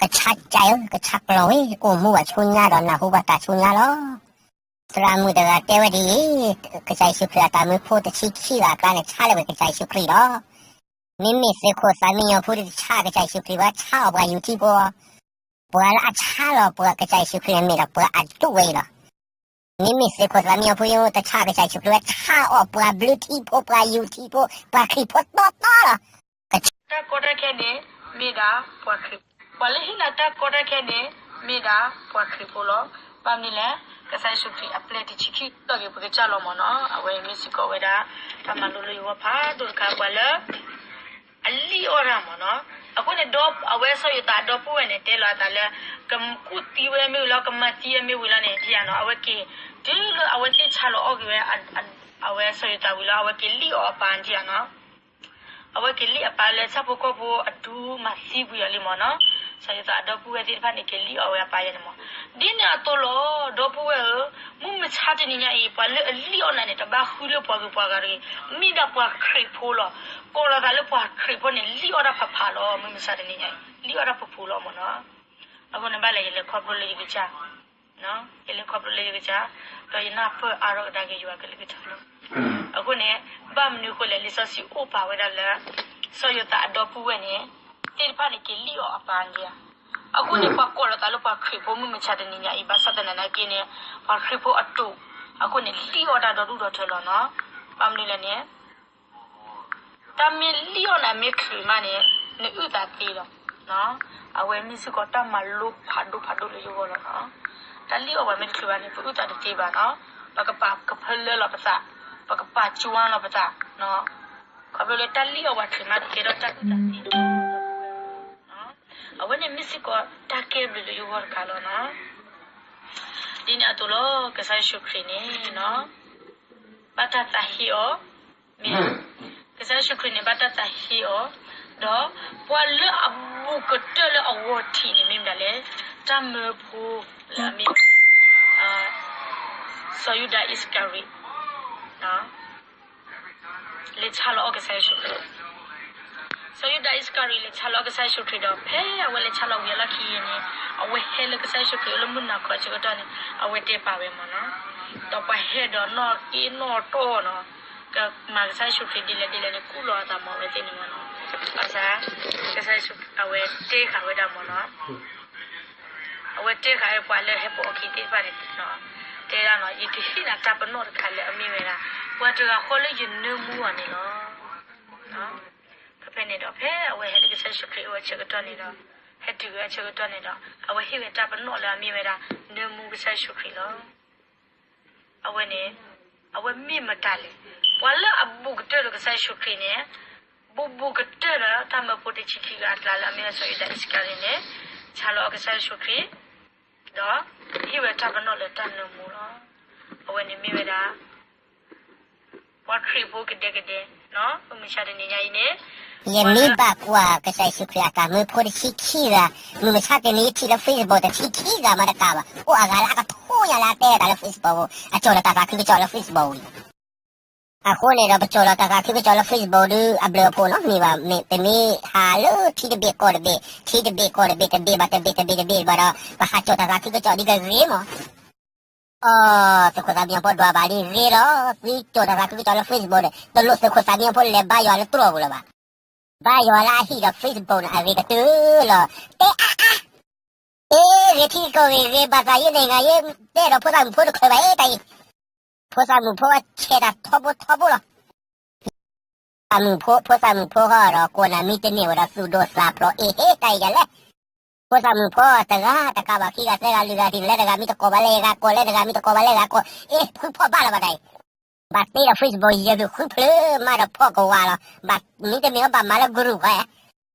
ကဆါကၠဲးဧၢ, ကဆါကျီၤဝဲ, အိၣ်မူဘၣ်ဆူညါဒီးနၢ်ဟူဘၣ်တၢ်ဆူညါလီၤ. သရၣ်မုၣ်တဂၤတဲဝဲဒ်အံၤ, ကစၢ်ယ့ၣ်ၡူးခရံာ်အတၢ်မၢဖိတဆံခံဂၤအကျါန့ၣ် ဆါလၢဝဲကစၢ်ယ့ၣ်ၡူးခရံာ်လီၤ. မ့မ့ၢ်သုးခိၣ်သးမံညီၤဖိတဆါကစၢ်ယ့ၣ်ၡူးခရံာ်ဘၣ်, ဆါအီၤပှၤယူၤထံဖိ, ပှၤလၢအဆါလီၤပှၤကစၢ်ယ့ၣ်ၡူးခရံာ်န့ၣ်မ့ၢ်ဒီးပှၤအဒိၣ်ဝဲအံၤလီၤ. မ့မ့ၢ်သုးခိၣ်သးမံညီၤဖိတဆါကစၢ်ယ့ၣ်ၡူးခရံာ်ဘၣ်, ဆါအီၤပှၤဘျုးထံဖိ, ပှၤယူၤထံဖိ, ပှၤခရံာ်ဖိတီတီလီၤ. တၢ်ကီတၢ်ခဲန့ၣ် မ့ၢ်ဒၣ်ပှၤခရံာ်, ပှၤလၢဟ့ၣ်နၤတၢ်ကီတၢ်ခဲန့ၣ် မ့ၢ်ဒၣ်ပှၤခရံာ်ဖိလီၤ. ဘၣ်မနုၤလဲၣ်, ကစၢ်ယ့ၣ်ၡူးခရံာ်အပျဲၢ်တဆံခံတီၢ်က့ၤပကစၢ်လီၤမ့ၢ်နီၤ. အဝဲမ့ၢ်စ့ၢ်ကီးဝဲဒၣ် တၢ်မၤလိလၢယဂီၢ်ဖးဒိၣ်တခါ ပှၤလၢ အလံၣ်အီၣ်တၢ်မ့ၢ်နီၤ. အဃိန့ၣ် အဝဲစီၤယိၤသးအဒီပုၢ်ဝဲၢ်န့ၣ် တဲလီၤအသးလၢ ကကူၣ်သံဝဲမ့ၢ်ဝံၤလီၤ, ကမၤသံဝဲမ့ၢ်ဝံၤလီၤန့ၣ် ဒ်ယၤနီၤ, အဝဲက့ၤ တုၤလၢအဝဲသ့ၣ်ဆါလီၤအီၣ်က့ၤဝဲ အဝဲစီၤယိၤသးဝံၤလီၤ, အဝဲက့ၤလံၣ်အီၣ်အပၢ်ဒ်ယၤနီၤ. အဝဲက့ၤလံၣ်အပၢ်လၢဆၣ်ဖိကီၢ်ဖိအဒူမၤသံကွံာ်အီၤလံမ့ၢ်နီၤ. စီၤယိၤသးအဒီပုၢ်ဝဲၢ်သ့ၣ်တဖၣ်န့ၣ် က့ၤလံၣ်အီၣ်ဝဲအပၢ်ယၤန့ၣ်မ့ၢ်, ဒ်န့ၣ်အသိးလီၤ. ဒီပုၢ်ဝဲၢ်ဧၢ, မုၢ်မဆါတနံၤညါအံၤ ပှၤလၢအလံၣ်အီၣ်နၤန့ၣ် တဘၣ်ဃုလၢပှၤဂုၤပှၤဂၤတဂ့ၤ, မ့ၢ်ဒၣ်ပှၤခရံာ်ဖိလီၤ. ကိးလီၤသးလၢပှၤခရံာ်ဖိန့ၣ် လံၣ်အီၣ်တၢ်ဖးဖးလီၤ. မုၢ်မဆါတနံၤညါအံၤ လံၣ်အီၣ်တၢ်ဖးဖးလီၤမ့ၢ်နီၤ. အဃိန့ၣ်ဘၣ်လဲၣ် ယလဲၤခီဖျိလၢယကစၢ် ယလဲၤခီဖျိလၢယကစၢ်, ဒီးယနၢ်ပၢၢ်အါထီၣ်ကဒါက့ၤယွၤကလုၢ်ကထါလီၤ. အဃိန့ၣ် ဘၣ်မနုၤအဃိလဲၣ်, လံာ်စီဆှံအိၣ်ပာ်ဝဲဒၣ်လၢ စီၤယိၤသးအဒီပုၢ်ဝဲၢ်န့ၣ် သ့ၣ်တဖၣ်န့ၣ် က့ၤလံၣ်အီၣ်အပၢ်န့ၣ်ဧါ. အဃိန့ၣ် ပှၤကိးလီၤသးလၢပှၤခရံာ်ဖိ မုၢ်မဆါတနံၤညါအံၤ ဘၣ်ဆၣ်သနာ်က့န့ၣ် ပှၤခရံာ်ဖိအတိာ် အဃိန့ၣ် လံၣ်အီၣ်တၢ်ဒီဒူၣ်ဒီထၢလီၤနီၤ. ဘၣ်မနုၤလဲၣ်န့ၣ် တၢ်မ့ၢ်လံၣ်အီၣ်နၤမ့ၢ်ချုးမးန့ၣ် နအုၣ်သးသ့လီၤ. အဝဲမ့ၢ်စ့ၢ်ကီးတၢ်မၤလိဖးဒိၣ်ဖးဒိၣ်လၢယဂီၢ်လီၤနီၤ. တၢ်လံၣ်အီၣ်ပှၤမ့ၢ်တချုးဘၣ်န့ၣ် ပအုၣ်သးတသ့ဘၣ်နီၤ. ပကပာ်ကဖၢလၢလီၤပသး, ပကပာ်ကၠွါလီၤပသး, ခီဖျိလၢတၢ်လံၣ်အီၣ်ပှၤချုးမး ကဲထီၣ်တၢ်အုၣ်သးသ့လီၤ. အဝဲန့ၣ်မ့ၢ်စ့ၢ်ကီးတၢ်ကဲဘျုးလၢယဂီၢ်တခါလီၤနီၤ. ဒ်န့ၣ်အသိးလီၤ ကစၢ်ယ့ၣ်ၡူးခရံာ်န့ၣ် ဘၣ်တၢ်သးဟ့အီၤ, မ့ၢ်, ကစၢ်ယ့ၣ်ၡူးခရံာ်န့ၣ် ဘၣ်တၢ်သးဟ့အီၤ, ဒီးပှၤလၢအဘူးကတၢၢ်လၢအဂီၢ်ထံးန့ၣ် မ့ၢ်မတၤလဲၣ်, တၢ်မၢဖိလၢအမ့ၢ် စီၤယူဒၤအံၣ်စကၤရံၤ လဲၤဆါလီၤအီၣ်ကစၢ်ယ့ၣ်ၡူးခရံာ်. စီၤယူဒၤအံၣ်စကၤရံၤ လဲၤဆါလီၤအီၣ်ကစၢ်ယ့ၣ်ၡူးခရံာ်ဒီး ဖဲအဝဲလဲၤဆါလီၤဝံၤအလီၢ်ခံန့ၣ် အဝဲဟဲလၢကစၢ်ယ့ၣ်ၡူးခရံာ်အိၣ်လၢမုၢ်နၤခီအဆၢကတီၢ်န့ၣ် အဝဲတဲပာ်ဝဲမ့ၢ်နီၤ. ဒီးပှၤဟဲဒီးနီၢ်က့နီၢ်တီၢ်နီၤ, ကမၤကစၢ်ယ့ၣ်ၡူးခရံာ်ဒ်လဲၣ်ဒ်လဲၣ်န့ၣ် ကူၣ်လီၤအသးမ့ၢ်အဝဲသ့ၣ်န့ၣ်မ့ၢ်နီၤ. ဘၣ်ဆၣ် ကစၢ်ယ့ၣ်ၡူး အဝဲတဲဃာ်ဝဲဒၣ်မ့ၢ်နီၤ. အဝဲတဲဃာ်ဝဲပှၤလၢဟဲပိာ်အခံသ့ၣ်တဖၣ်န့ၣ် တဲဒၣ်နီၤ, ယကဟ့ၣ်နၤတၢ်ပနီၣ်တခါလၢအမ့ၢ်ဝဲဒၣ် ပှၤတဂၤဃီလၢယနၢမူအီၤန့ၣ်လီၤ. ဖဲဖဲန့ၣ်ဒီး ဖဲအဝဲဟဲလၢကစၢ်ယ့ၣ်ၡူးခရံာ်အအိၣ်အဆၢကတီၢ်န့ၣ်ဒီး ဟဲတုၤဝဲအဆၢကတီၢ်န့ၣ်ဒီး အဝဲဟ့ၣ်ဝဲတၢ်ပနီၣ်လၢအမ့ၢ်ဝဲဒၣ် နၢမူကစၢ်ယ့ၣ်ၡူးခရံာ်လီၤ. အဝဲန့ၣ် အဝဲမ့ၢ်မတၤလဲၣ်. ပှၤလၢအဘူးကတၢၢ်ဒီးကစၢ်ယ့ၣ်ၡူးခရံာ်န့ၣ် ဘူးဘူးကတၢၢ်ဒီးတၢ်မၢဖိတဆံခံဂၤအကျါလၢအမ့ၢ်ဝဲစီၤယူဒၤအံၣ်စကၤရံၤန့ၣ် ဆါလီၤအီၣ်ကစၢ်ယ့ၣ်ၡူးခရံာ် ဒီးဟ့ၣ်ဝဲတၢ်ပနီၣ်လၢတၢ်နၢမူလီၤ. အဝဲန့ၣ်မ့ၢ်ဝဲဒၣ် ပှၤခရံာ်ဖိကဒဲကဒဲ မုၢ်မဆါတနံၤညါအံၤန့ၣ် ယမ့ၢ်ဘၣ်ကွၢ်ကစၢ်ယ့ၣ်ၡူးခရံာ်အတၢ်မၢဖိတဆံခံဂၤ, မုၢ်မဆါတနံၤထံၣ်လၢ Facebook တဆံခံဂၤမးတကးဘၣ်, အိၣ်အဂၤလၢအကထိညါလၢအတဲတၢ်လၢ Facebook အကၠီၣ်လီၤတၢ်သးခုကစီၣ်လၢ Facebook အံၤ. အဃိန့ၣ်ဒီး ပကၠီၣ်လီၤတၢ်သးခုကစီၣ်လၢ Facebook ဒုး အဘျုးအဖှိၣ်နီတမံၤဘၣ်, မ့ၢ်တမ့ၢ်ဟးလၢထံတဘ့ၣ်ကီၢ်တဘ့ၣ်, ထံတဘ့ၣ်ကီၢ်တဘ့ၣ်, တဘ့ၣ်ဘၣ်တဘ့ၣ် တဘ့ၣ်တဘ့ၣ်ဘၣ်ဒီး ပဟးကၠီၣ်တၢ်သးခုကစီၣ်ဒ်ကဂ့ၤမး အိ, သုးခိၣ်သးမံညီၤဖိဒွးဘၣ်ဒ်ဂ့ၤလီၤ. သုကၠီၣ်တၢ်သးခုကစီၣ်လၢ Facebook န့ၣ် တလိၣ်သုးခိၣ်သးမံညီၤဖိလဲၤဘါယွၤလၢတြီၢ်ပူၤလၢၤဘၣ်. ဘါယွၤလၢအဟံၣ်ဒီး Facebook န့ၣ် အဂ့ၤကတၢၢ်လီၤ. တဲအါအါ, အ့ ဂ့ၤထံကီၢ်ဂ့ၤဂ့ၤ ဘၣ်သးယဲန့ၣ် ငါယဲတဲဒီးဖိသၣ်မုၣ်ဖိတချုးဘၣ်အ့ တၢ်အံၤ, ဖိသၣ်မုၣ်ဖိအဆဲးတၢ်ထီဘိထီဘိလီၤ. သးမုၣ်ဖိ ဖိသၣ်မုၣ်ဖိဃီဒီး ကိးနၤမံတန့ၢ်ဝဲဒီး သူၣ်ဒိၣ်သးဖျိး အ့ဟ့ တၢ်အံၤယၤလဲၣ်. ဖိသၣ်မုၣ်ဖိတဂၤတကးဘၣ် ခံဂၤသၢဂၤလွံၢ်ဂၤ ဒ်လဲၣ်တဂၤမံတကိးဘၣ်လဲၣ်ဂၤ ကိးလဲၣ်တဂၤမံတကိးဘၣ်လဲၣ်ဂၤကိး အ့ ဃုဖီၣ်ဘၣ်လီၤဘၣ်တၢ်အံၤ. ဘၣ်တ့ဒီး Facebook ယဲၢ်ကဃုဖျၢၣ်မးဒီးဖီၣ်ကဝးလီၤ. ဘၣ်မံတန့ၢ်ဘၣ်မၤလၢ group ဃီဧါ.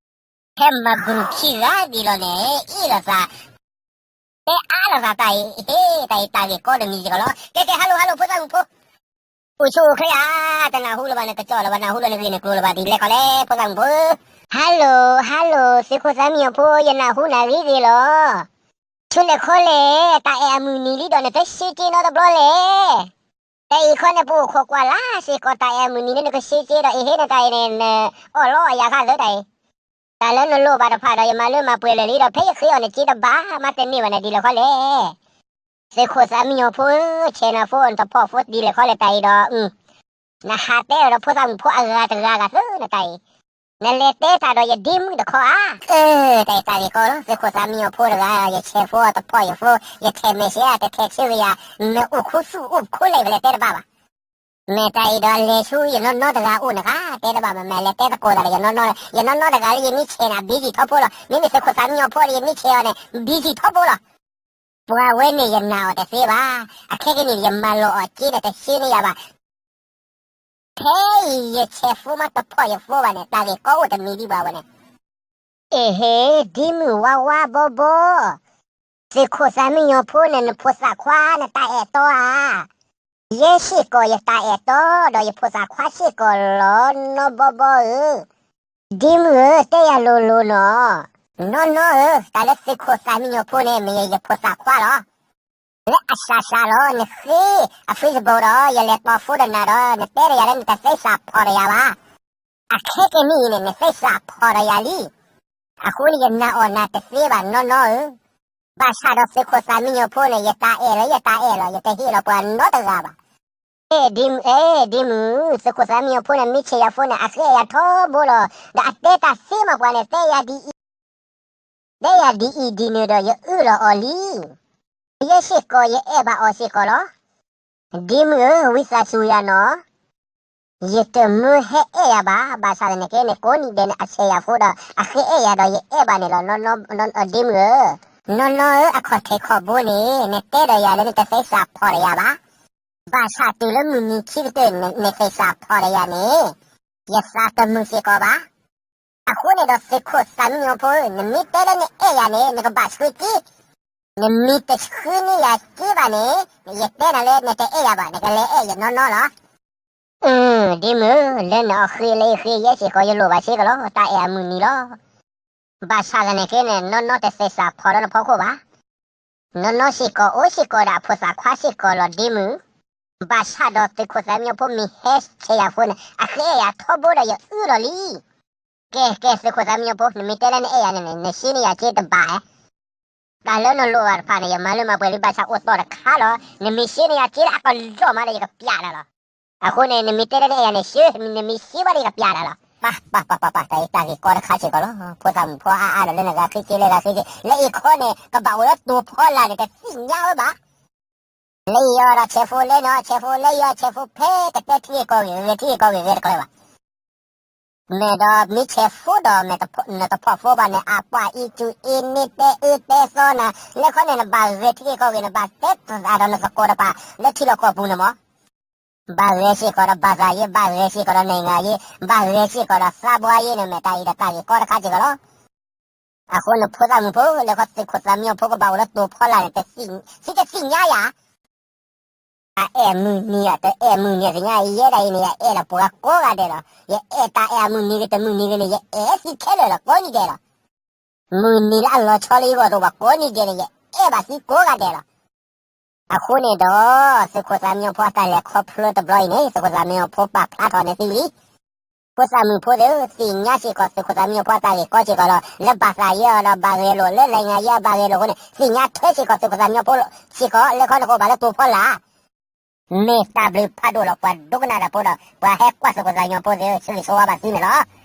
ဟဲမၤကရူၢ်ခံဂၤဒ်လီၤန့ၣ် အ့ၣ်လိာ်သး, တဲအါလိာ်သးတၢ်အံၤ, ဟ့ တၢ်အံၤတၢ်ဂ့ၢ်ကီတမံၤစ့ၢ်ကီးလီၤ. ကဲကဲ hello hello ဖိသၣ်မုၣ်ဖိ, အိၣ်ဆူၣ်အိၣ်ချ့ဧါ, တနၢ်ဟူလၢၤဘၣ် နကစီၣ်လၢၤဘၣ် နၢ်ဟူလၢၤနဂ့ၢ်နကျိၤလၢၤဘၣ် ဒ်လဲၣ်ကီးလဲၣ် ဖိသၣ်မုၣ်ဖိ. Hello hello သုးခိၣ်သးမံညီၤဖိ ယနၢ်ဟူနၤဂ့ၤဂ့ၤလီၤ. ဆူလဲၣ်ခီလဲၣ် တၢ်အဲၣ်အမုၢ်နံၤလံဒီး နတဆ့က့နီတဘျီလဲၣ်. တၢ်အံၤခီန့ၣ် ပအိၣ်ခိးကွၢ်လၢ်စ့ၢ်ကီး တၢ်အဲၣ်အမုၢ်နံၤလၢနကဆ့က့ဒီး အ့ဟ့ နတၢ်အံၤန့ၣ် နအီၣ်လီအီၣ်ယၤဃၣ်သၢတၢ်အံၤ တၢ်လၢနလိၣ်ဘၣ်တဖၣ်ဒီး ယမၤလၢမၤပှဲၤလၢာ်လံဒီး ဖဲယဃ့အီၤန့ၣ် က့တဘၣ်မၤတန့ၢ်ဘၣ်န့ၣ် ဒ်လဲၣ်ခီလဲၣ်. သုးခိၣ်သးမံညီၤဖိဧၢ, ဆဲးနၤဖိ နတဖီၣ်ဖိဒ်လဲၣ်ခီလဲၣ် တၢ်အံၤဒီး နဟးတဲဒီးဖိသၣ်မုၣ်ဖိအဂၤတဂၤဂၤသၢနတၢ်အံၤ, နလဲၤတဲတၢ်ဒီးယဒ့မုၣ်တခီဧါ. အၢ တၢ်အံၤတၢ်ဂ့ၢ်ကီလီၤ, သုးခိၣ်သးမံညီၤဖိတဂၤ, ယဆဲးဖိတဖီၣ်ယဖိ, ယထဲးမဲာ်ဆှး တထဲးဆၢဂ့ၤယၤ, နအိၣ်ခူသူၣ်အိၣ်ခူလဲၣ် ပလဲၤတဲတဘၣ်ဘၣ်. မ့ၢ်တၢ်အံၤဒီးလဲၤဆူယနီၢ်နီၢ်တဂၤအိၣ်န့ၣ်ဃါ တဲတဘၣ်မ့ၢ်မ့ၢ်လဲၤတဲသကိးသးဒီးယနီၢ်နီၢ်, ယနီၢ်နီၢ်တဂၤလၢယမ့ၢ်ဆဲးန့ၣ် အ busy ထီဘိလီၤ. မ့မ့ၢ်သုးခိၣ်သးမံညီၤဖိဒီး ယမ့ၢ်ဆဲးအီၤန့ၣ် busy ထီဘိလီၤ. ပှၤဝဲန့ၣ်ယနာ်အီၤတသ့ဘၣ်. အခဲကနံၣ်န့ၣ် ယမၤလီၤအီၤစ့ဒီးတဆှၢန့ၢ်ယၤဘၣ်. ထဲအံၤယဆဲးဖိမးတဖီၣ်ယဖိဘၣ်န့ၣ် တၢ်ဂ့ၢ်ကီအိၣ်တမံၤဒံးဘၣ်ဝဲန့ၣ်. အ့ဟ့ ဒ့မုၣ်ဝါဝါဘီဘီ, သုးခိၣ်သးမံညီၤဖိန့ၣ် နဖိသၣ်ခွါနတၢ်အဲၣ်တီဧါ. ယဲစ့ၢ်ကီးယတၢ်အဲၣ်တီ ဒီးယဖိသၣ်ခွါစ့ၢ်ကီးလီၤ နီၢ်ဘီဘီဧၢ. ဒ့မုၣ်ဧၢ တဲယၤလိၤလိၤနီၤ. နီၢ်နီၢ်ဧၢ, တၢ်လၢသုးခိၣ်သးမံညီၤဖိန့ၣ် မ့ၢ်ယဖိသၣ်ခွါလီၤ. လၢအစှၤစှၤလီၤ နဃ့အ Facebook ဒီး ယလဲၤပိာ်ဖိဒီးနၤဒီး နတဲဒီးယၤလၢနတသဲစးဖီၣ်ဒီးယၤဘၣ်. အခဲကနံၣ်အံၤန့ၣ် နသဲစးဖီၣ်ဒီးယၤလံ. အဃိန့ၣ် ယနာ်အီၣ်နၤတသ့ဘၣ်နီၢ်နီၢ်ဧၢ. ဘၣ်ဆၣ်ဒီးသုးခိၣ်သးမံညီၤဖိန့ၣ် ယတၢ်အဲၣ်လီၤ ယတၢ်အဲၣ်လီၤ ယတဟ့ၣ်လီၤပှၤနီတဂၤဘၣ်. အဲၣ်ဒ့မုၣ်, အဲၣ်ဒ့မုၣ်, သုးခိၣ်သးမံညီၤဖိန့ၣ် မ့ၢ်ဆဲးယၤဖိန့ၣ် အဃ့အဲၣ်ယၤထီဘိလီၤ. ဒီးအတဲတၢ်သ့မးပှၤန့ၣ် တဲယၤဒ်အံၤ, တဲယၤဒ်အံၤဒ်နုၤဒီး ယအၢၣ်လီၤအီၤလံ. ယဲစ့ၢ်ကီး ယအဲၣ်ဘၣ်အီၤစ့ၢ်ကီးလီၤ. ဒ့မုၣ်ဧၢ, ဝံသးစူၤယၤနီၤ. ယတမၢဟဲအဲၣ်ယၤဘၣ်. ဘၣ်ဆၣ်သနာ်က့န့ၣ် ကိးနံၤဒဲးန့ၣ် အဆဲးယၤဖိဒီး အဃ့အဲၣ်ယၤဒီး ယအဲၣ်ဘၣ်န့ၣ်လီၤ. ဒ့မုၣ်ဧၢ, နီၢ်နီၢ်ဧၢ, အခီၣ်ထံးခီၣ်ဘိန့ၣ် နတဲဒီးယၤလၢနတသဲစးဖီၣ်ဒီးယၤဘၣ်. ဘၣ်ဆၣ်တုၤလၢမုၢ်နံၤခံကတၢၢ် နသဲစးဖီၣ်ဒီးယၤန့ၣ် ယသးတမုာ်စ့ၢ်ကီးဘၣ်. အဃိန့ၣ်ဒီး သုးခိၣ်သးမံညီၤဖိဧၢ, နမ့ၢ်တဲလၢနအဲၣ်ယၤန့ၣ် နကဘၣ်ဆှၢက့. နမ့ၢ်တဆှၢန့ၢ်ယၤက့ဘၣ်န့ၣ် ယတဲနၤလၢနတအဲၣ်ယၤဘၣ်, နကလဲၤအဲၣ်ယနီၢ်နီၢ်လီၤ. ဒ့မုၣ်ဧၢ, လၢနအီၣ်ဃ့လၢယဃ့ယဲစ့ၢ်ကီး ယလိၣ်ဘၣ်စ့ၢ်ကီးလီၤ. တၢ်အဲၣ်အမုၢ်နံၤလီၤ. ဘၣ်ဆၣ်သနာ်က့န့ၣ် နီၢ်နီၢ်တသဲစးဖီၣ်ဒီးနဖီခိၣ်ဘၣ်. နီၢ်နီၢ်စ့ၢ်ကီး အိၣ်စ့ၢ်ကီးဒီးအဖိသၣ်ခွါစ့ၢ်ကီးလီၤ ဒ့မုၣ်. ဘၣ်ဆၣ်ဒီးသုးခိၣ်သးမံညီၤဖိမ့ၢ်ဟဲဆဲးယၤဖိန့ၣ် အဃ့အဲၣ်ယၤထီဘိဒီး ယအၢၣ်လီၤလံ. ကဲ ကဲ သုးခိၣ်သးမံညီၤဖိ, နမ့ၢ်တဲလၢနအဲၣ်ယၤန့ၣ် နဆှၢန့ၢ်ယၤက့တဘၣ်ဧါ. တၢ်လၢနလိၣ်ဘၣ်တဖၣ်န့ၣ် ယမၤလၢမၤပှဲၤလံ ဘၣ်ဆၣ်အိၣ်သီၣ်တခါလီၤ. နမ့ၢ်ဆှၢန့ၢ်ယၤက့လၢအကလီၢ်မးဒီး ယကပျးတၢ်လီၤ. အဃိန့ၣ် နမ့ၢ်တဲလၢနအဲၣ်ယၤန့ၣ် ဆှၢ, နမ့ၢ်ဆှၢဘၣ်ဒီး ယကပျးတၢ်လီၤ. ပၢ် ပၢ် ပၢ် ပၢ်, တၢ်အံၤတၢ်ဂ့ၢ်ကီတခါစ့ၢ်ကီးလီၤ. ဖိသၣ်မုၣ်ဖိအါအါဒီး လၢနဂၤဃ့က့ လၢဂၤဃ့က့ လၢအံၤခီန့ၣ် ကဘၣ်အိၣ်လၢတိၤဖီလာ်န့ၣ် တသ့ၣ်ညါဝဲဘၣ်. လၢယီၤဒီးဆဲးဖိလၢနီၤ, ဆဲးဖိလၢယီၤ, ဆဲးဖိဖဲကတဲထံဂ့ၢ်ကီၢ်ဂ့ၢ် ဂဲၤထံဂ့ၢ်ကီၢ်ဂ့ၢ် ဂဲၤတကျဲၤဘၣ်. မ့ၢ်ဒီးမ့ၢ်ဆဲးဖိဒီး နတဖီၣ်ဖိဘၣ်န့ၣ် အပှၤအံၤစူၤအ့န့ၢ်တဲအၢတဲသီနၤ, လၢခီန့ၣ် နဘၣ်ဂဲၤထံဂ့ၢ်ကီၢ်ဂ့ၢ် နဘၣ်တဲသးဒီးနသကိးတပၤ လၢထံလီၢ်ကီၢ်ပူၤန့ၣ်မး. ဘၣ်ဂဲၤစ့ၢ်ကီးဒီးဘၣ်သးယ့, ဘၣ်ဂဲၤစ့ၢ်ကီးဒီး နိုင်ငံရေး, ဘၣ်ဂဲၤစ့ၢ်ကီးဒီးသးဘှါယ့န့ၣ် မ့ၢ်တၢ်အံၤဒီးတၢ်ဂ့ၢ်ကီတခါစ့ၢ်ကီးလီၤ. အဃိန့ၣ် ဖိသၣ်မုၣ်ဖိ လၢခီသုးခိၣ်သးမံညီၤဖိကဘၣ်အိၣ်လၢတိၤဖီလာ်န့ၣ် သုတသ့ၣ်ညါယၤ. အအဲၣ်မုၢ်နံၤဧါ တအဲၣ်မုၢ်နံၤသ့ၣ်ညါ, ယဲဒၣ်အံၤန့ၣ် ယအဲၣ်လီၤပှၤကိးဂၤဒဲးလီၤ. ယအဲၣ်တၢ်အဲၣ်အမုၢ်နံၤဂ့ၤ တမုၢ်နံၤဂ့ၤန့ၣ် ယအဲၣ်သုခဲလၢာ်လီၤ ကိးနံၤဒဲးလီၤ. မုၢ်နံၤလၢအလီၤဆီလၢယဂီၢ်တအိၣ်ဘၣ် ကိးနံၤဒဲးန့ၣ် ယအဲၣ်ဘၣ်သုကိးဂၤဒဲးလီၤ. အဃိန့ၣ်ဒီး သုးခိၣ်သးမံညီၤဖိအတၢ်လဲၤခီဖျိတဘျီအံၤန့ၣ် သုးခိၣ်သးမံညီၤဖိပာ်ဖျါထီၣ်န့ၢ်သုလံ. ဖိသၣ်မုၣ်ဖိသ့ၣ်ဧၢ, သ့ၣ်ညါစ့ၢ်ကီးသုးခိၣ်သးမံညီၤဖိအတၢ်ဂ့ၢ်ကီစ့ၢ်ကီးလီၤ. လၢဘၣ်သးယ့အီၤဒီးဘၣ်ဂဲၤလိာ်, လၢ နိုင်ငံရေး အဘၣ်ဂဲၤလိာ်အဃိန့ၣ် သ့ၣ်ညါထွဲစ့ၢ်ကီးသုးခိၣ်သးမံညီၤဖိစ့ၢ်ကီး လၢခီန့ၣ်ကအိၣ်ဘၣ်လၢတိၤဖီလာ်. မ့ၢ်တၢ်ဘျုးဖးဒိၣ်လီၤ ပှၤဒိကနၣ်တၢ်ဖိဒီး ပှၤဟဲကွၢ်သုးခိၣ်သးမံညီၤဖိသ့ၣ်ဧၢ, ဆၢဂ့ၤဆၢဝါဘၣ်သုန့ၣ်လီၤ.